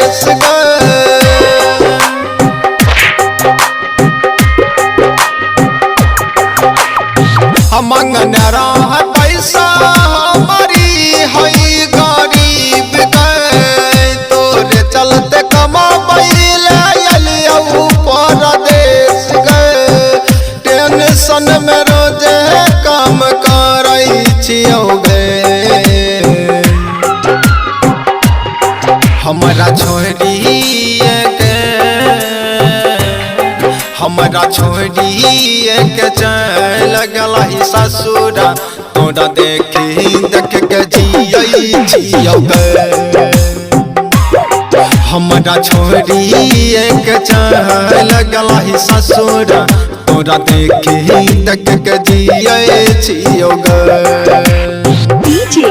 परदेश गए। हम मंगन रह पैसा हमारी हई गरीब गए, तोरे चलते कमाबैले अलियौ परदेश गए। टेंशन में रोजे काम करै छियौ गे, हमरा छोड़िए के, हमरा छोड़िए के चल गेलही ससुरा, तोरा देखी देख के जियै छियौ गे। हमरा छोड़िए के चल गेलही ससुरा, तोरा देखी देख के जियै छियौ गे। डीजे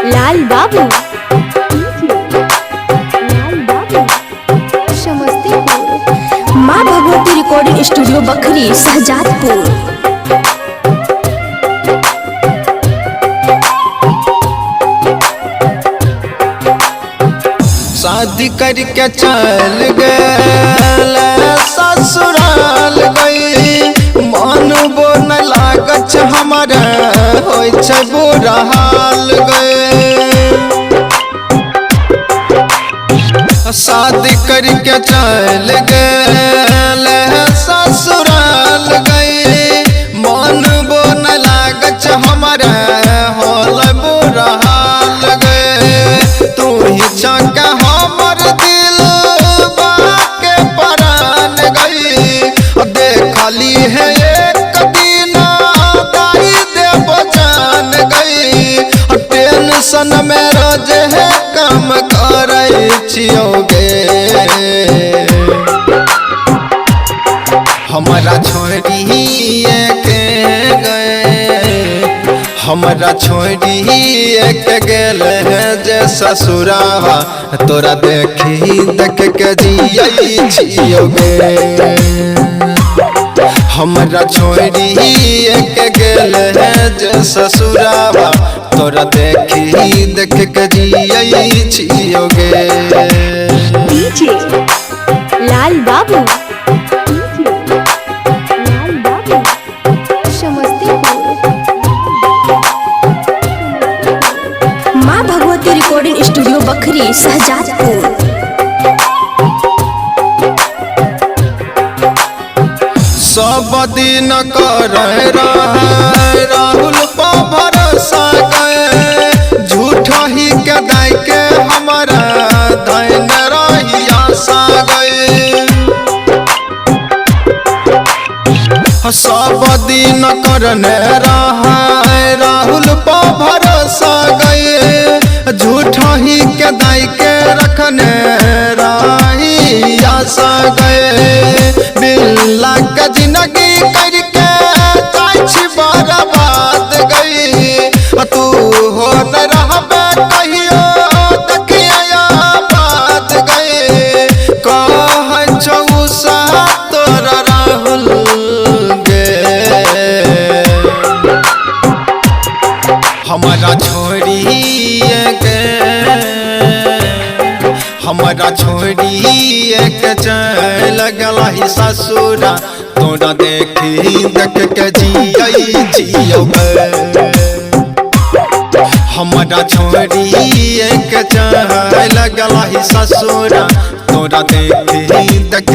लाल बाबू, लाल बाबू, समस्तीपुर। माँ भगवती रिकॉर्डिंग स्टूडियो बखरी शाहजादपुर। शादी करके चल गेल ससुराल गई, मन बोन लागत छै हमरा होइ छै बुरा हाल गए। शादी करके चल गेल ससुराल गई, मन बोन लागत छै हमरा होल बुरा हाल गए। तू ही छका हमर दिल बाके परान गई, देखली है एक दिन दाई दे बचान गई। टेंशन में रोज है काम करै छियौ गे, हमरा छोड़िए के गए, हमरा छोड़िए के गेल है जे ससुरावा, तोरा देखी देख के जियै छियौ गे। हमरा छोड़िए के गेल है जे ससुरावा, तोरा देखी देख के जियै छियौ गे। डीजे लाल बाबू, लाल बाबू, समस्तीपुर। माँ भगवती रिकॉर्डिंग स्टूडियो बखरी शाहजादपुर। सब दिन कर राहुल पर भरोसा गए, झूठ ही के दाई के हमारा धन रही आशा गए। सब दिन करने राहुल पर भरोसा गए, झूठ ही के दाई के रखने रही आशा गए। बिल्ला के जिंदगी करके जाइ छी बर्बाद गई, तू हो न रहबे कहियो देखिया बात गई। कहै छौ सा तोरा राहुल गे, हमरा छोड़िए के, हमरा छोड़िए के चल गेलही ससुरा, तोरा देखी देख के जियै छियौ गे। हमरा छोड़िए के चल गेलही ससुरा, तोरा देखी देख